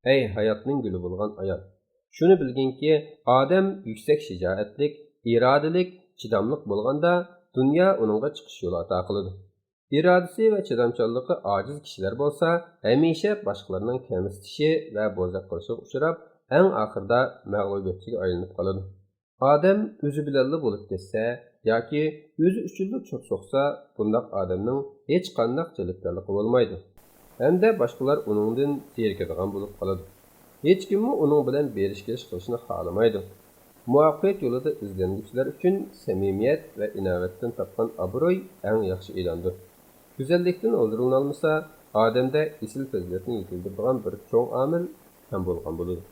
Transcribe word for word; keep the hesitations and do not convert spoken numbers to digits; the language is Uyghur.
ئەي ھاياتنىڭ گۈلى بولغان ئايال! شۇنى بىلگىنكى، ئادەم يۈكسەك شىجائەتلىك، ئىرادىلىك، چىداملىق بولغاندا، دۇنيا ئۇنىڭغا چىقىش يولى ئاتا قىلىدۇ. ئىرادىسى ۋە چىدامچانلىقى ئاجىز كىشىلەر بولسا، ھەمىشە باشقىلارنىڭ كەمسىتىشى ۋە بوزەك قىلىشىغا ئۇچراپ، ئەڭ ئاخىرىدا مەغلۇبىيەتچىگە ئايلىنىپ قالىدۇ. ئادەم ئۆزى بىلەنلا بولۇپ كەتسە ياكى ئۆزى ئۈچۈنلا چوت سوقسا، بۇنداق ئادەمنىڭ ھېچقانداق جەلپكارلىقى بولمايدۇ ھەمدە باشقىلار ئۇنىڭدىن زېرىكىدىغان بولۇپ قالىدۇ. ھېچكىممۇ ئۇنىڭ بىلەن بېرىش-كېلىش قىلىشنى خالىمايدۇ. مۇۋەپپەقىيەت يولىدا ئىزدەنگۈچىلەر ئۈچۈن سەمىمىيەت ۋە ئىناۋەتتىن تاپقان ئابرۇي ئەڭ ياخشى ئېلاندۇر. گۈزەللىكتىن ھۇزۇرلىنالمىسا، ئادەمدە ئېسىل پەزىلەتنى يېتىلدۈرىدىغان بىر چوڭ ئامىل كەم بولغان بولىدۇ.